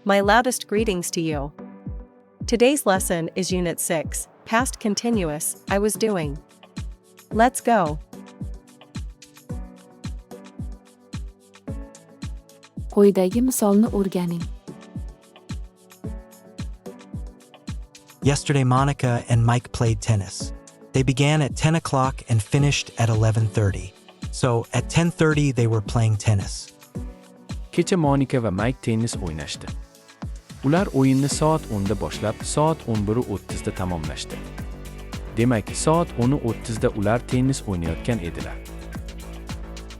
My loudest greetings to you. Today's lesson is Unit 6, Past Continuous, I Was Doing. Let's go. Quyidagi misolni o'rganing. Yesterday, Monica and Mike played tennis. They began at 10 o'clock and finished at 11:30. So, at 10:30 they were playing tennis. Kecha Monika va Mayk tennis o'ynashdi. Ular o'yinni soat 10 da boshlab, soat 11:30 da tamomlashdi. Demak, soat 10:30 da ular tennis o'ynayotgan edilar.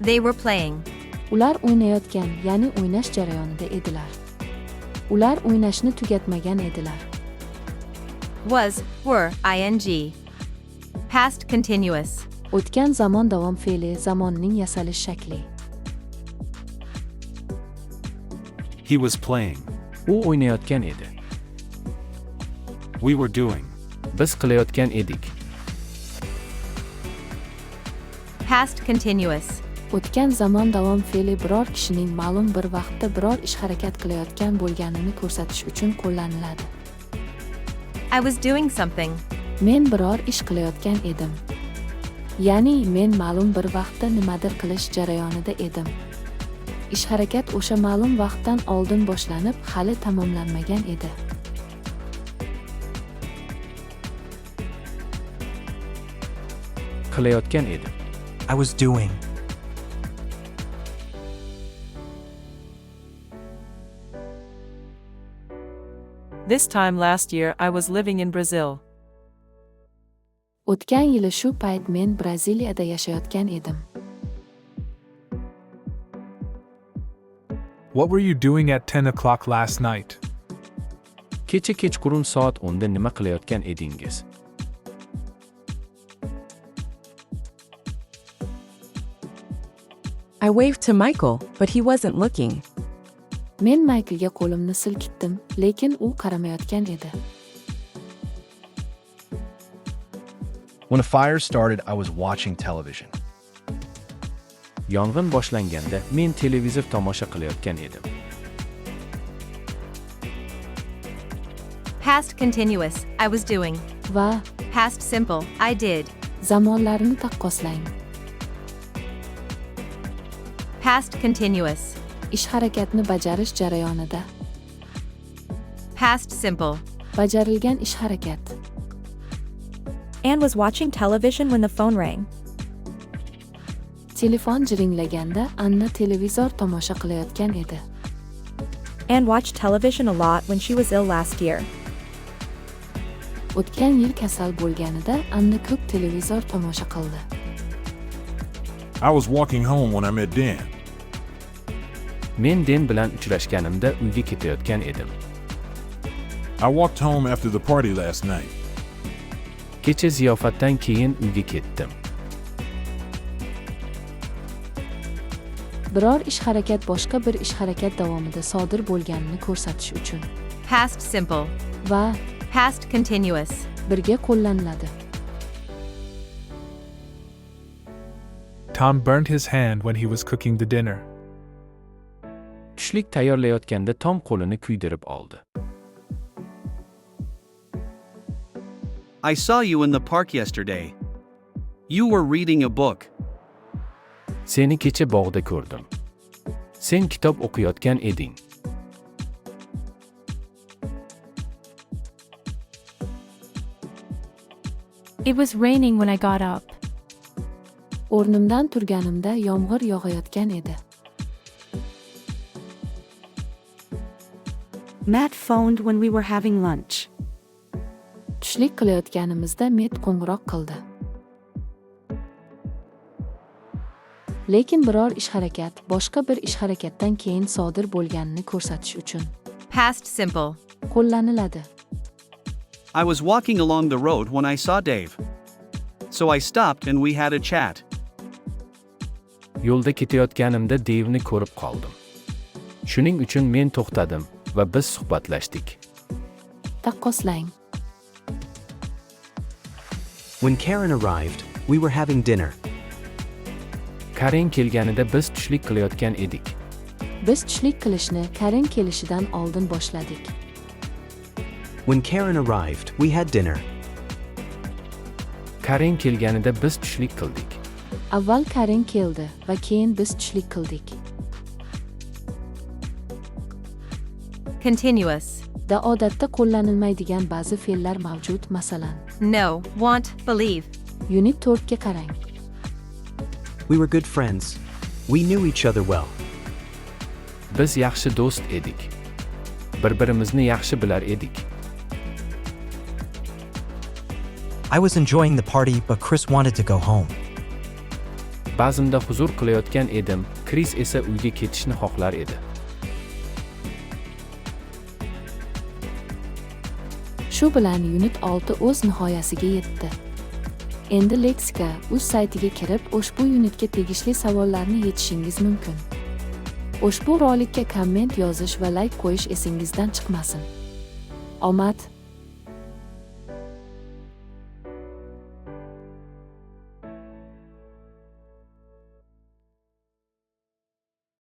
They were playing. Ular o'ynayotgan, ya'ni o'ynash jarayonida edilar. Ular o'ynashni tugatmagan edilar. Was, were, ing. Past continuous. O'tgan zamon davom fe'li zamonning yasalish shakli. He was playing. U o'ynayotgan edi. We were doing. Biz qilayotgan edik. Past continuous. O'tgan zamon davom fe'li biror kishining ma'lum bir vaqtda biror ish-harakat qilayotgan bo'lganini ko'rsatish uchun qo'llaniladi. I was doing something. Men biror ish qilayotgan edim. Ya'ni men ma'lum bir vaqtda nimadir qilish jarayonida edim. Ish-harakat o'sha ma'lum vaqtdan oldin boshlanib, hali tamomlanmagan edi. Qilayotgan edim. I was doing. This time last year I was living in Brazil. O'tgan yili shu payt men Braziliyada yashayotgan edim. What were you doing at 10 o'clock last night? Kecha kechqurun soat 10 da nima qilayotgan edingiz? I waved to Michael, but he wasn't looking. Men Mayklga qo'limni silkitdim, lekin u qaramayotgan edi. When a fire started, I was watching television. Yong'in boshlanganda men televizor tomosha qilayotgan edim. Past continuous, I was doing. Va Past simple, I did. Zamonlarni taqqoslang. Past continuous. Ish-harakatni bajarish jarayonida. Past simple. Bajarilgan ish-harakat. Anne was watching television when the phone rang. Telefon jiringlaganda Anna televizor tomosha qilayotgan edi. Anne watched television a lot when she was ill last year. O'tgan yil kasal bo'lganida Anna ko'p televizor tomosha qildi. I was walking home when I met Dan. Men Den bilan uchrashganimda uyga ketayotgan edim. I walked home after the party last night. Kecha ziyofatdan keyin uyga ketdim. Biror ish-harakat boshqa bir ish-harakat davomida sodir bo'lganini ko'rsatish uchun Past simple. Va Past continuous. Birga qo'llaniladi. Tom burned his hand when he was cooking the dinner. Tushlik tayyorlayotganda Tom qo'lini kuydirib oldi. I saw you in the park yesterday. You were reading a book. Seni kecha bog'da ko'rdim. Sen kitob o'qiyotgan eding. It was raining when I got up. O'rnimdan turganimda yomg'ir yog'ayotgan edi. Matt phoned when we were having lunch. Tushlik qilayotganimizda Met qo'ng'iroq qildi. Lekin biror ish-harakat boshqa bir ish-harakatdan keyin sodir bo'lganini ko'rsatish uchun Past simple. Qo'llaniladi. I was walking along the road when I saw Dave. So I stopped and we had a chat. Yo'lda ketayotganimda Deyvni ko'rib qoldim. Shuning uchun men to'xtadim va biz suhbatlashdik. Taqqoslang. When Karen arrived, we were having dinner. Karen kelganida biz tushlik qilayotgan edik. Biz tushlik qilishni Karen kelishidan oldin boshladik. When Karen arrived, we had dinner. Karen kelganida biz tushlik qildik. Avval Karen keldi va keyin biz tushlik qildik. Continuous. Da odatda qo'llanilmaydigan ba'zi fe'llar mavjud, masalan, Know, want, believe. Unit 4 ga qarang. We were good friends. We knew each other well. Biz yaxshi do'st edik. Bir-birimizni yaxshi bilar edik. I was enjoying the party, but Chris wanted to go home. Bazmda huzur qilayotgan edim, Kris esa uyga ketishni xohlar edi. Shu bilan Unit 6 o'z nihoyasiga yetdi. Endi Leksika uz saytiga kirib, ushbu unitga tegishli savollarni yechishingiz mumkin. Ushbu rolikka komment yozish va layk qo'yish esingizdan chiqmasin. Omad!